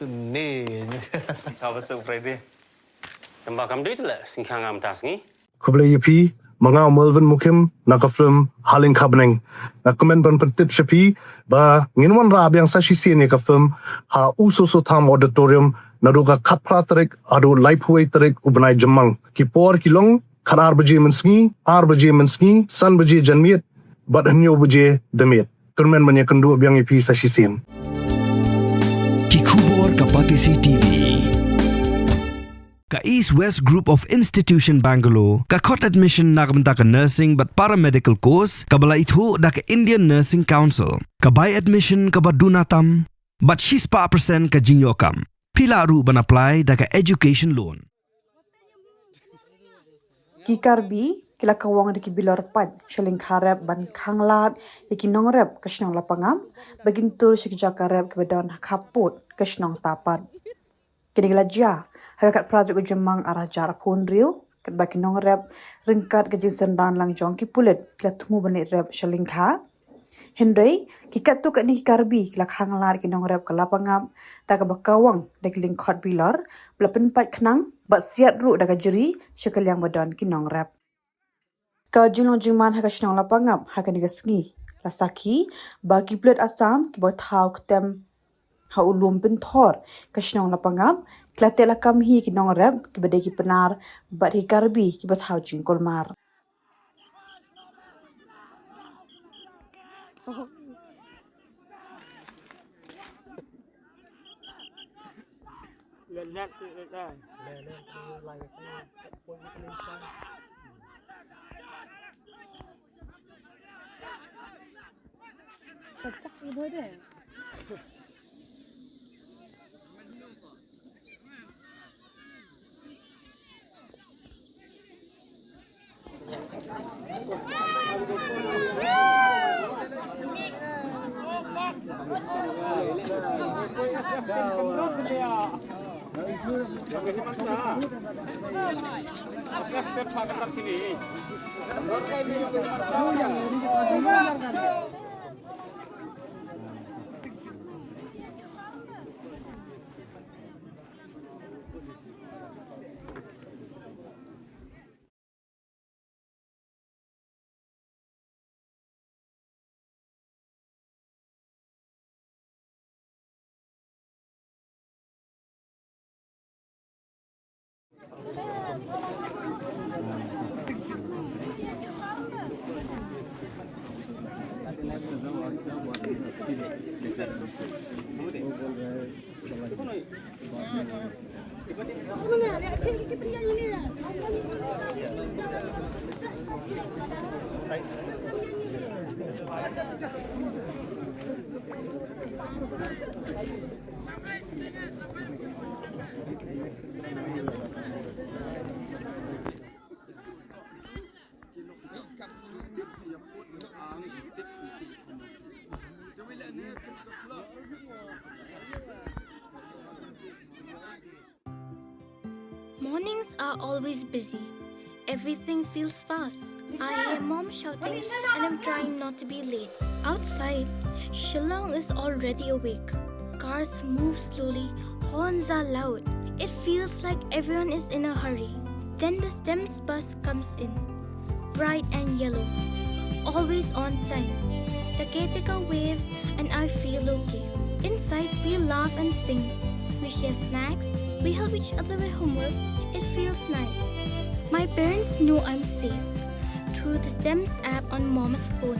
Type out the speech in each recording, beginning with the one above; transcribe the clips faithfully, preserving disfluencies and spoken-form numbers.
Ni. Sngikha ba suk Friday. Tang ba kam dei te la sngikha ngam ta sngi. Khublei ïa phi, ma nga u Melvin Mukim, na ka film Ha Lyngkha Bneng. Nga kmen ban pyntip sha phi ba ngin wanrah biang sa shisien ïa ka film ha U Soso Tham Auditorium naduh ka khatphra tarik haduh laiphew wei tarik u bnai Jymmang. Ki por ki long khatar baje mynsngi, ar baje mynsngi, san baje janmiet bad hynñiew baje da miet. Kyrmen ban ïakynduh biang ïa phi sa shisien. Ki khubor ka Batesi T V. Ka East West Group of Institution Bangalore ka khot admission na ka bynta ka nursing bad paramedical course kaba la ithuh da ka Indian Nursing Council. Ka bai admission kaba duna tam bad shispah percent ka jingïoh kam. Phi lah ruh ban apply da ka education loan. Ki Karbi ki la kawang da ki bilor pait sha lyngkha rep ban khanglad ïa ki nongrep ka shnong Lapangap ba kin tur sha ki jaka rep kiba don ha khappud ka shnong Tapat. Kine ki la jia ha ka khatphra tarik u Jymmang ar hajar arphew hynriew, katba ki nongrep ryngkat ka jingsynran lang jong ki pulit ki la thmu ban leit rep sha lyngkha. Hynrei ki katto katne ki Karbi ki la khanglad ki nongrep ka Lapangap da kaba kawang da ki lyngkhot bilor ba la pynpait khnang bad siat ruh da ka jri sha ka liang ba don ki nongrep. Ka jinglong jingman ha ka shnong Lapangap ha kane ka sngi la sakhi ba ki pulit Assam kiba thaw ktem ha u lum pynthor ka shnong Lapangap ki la teh lakam hi ki nongrep kiba dei ki Pnar bad ki Karbi kiba thaw jingkulmar. Mornings are always busy. Everything feels fast. I hear mom shouting and I'm trying not to be late. Outside, Shillong is already awake. Cars move slowly, horns are loud. It feels like everyone is in a hurry. Then the STEMS bus comes in, bright and yellow, always on time. The caretaker waves and I feel okay. Inside, we laugh and sing. We share snacks. We help each other with homework. It feels nice. My parents know I'm safe through the STEMS app on mom's phone.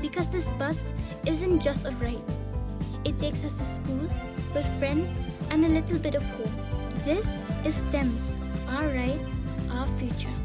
Because this bus isn't just a ride. It takes us to school, with friends, and a little bit of home. This is STEMS, our ride, our future.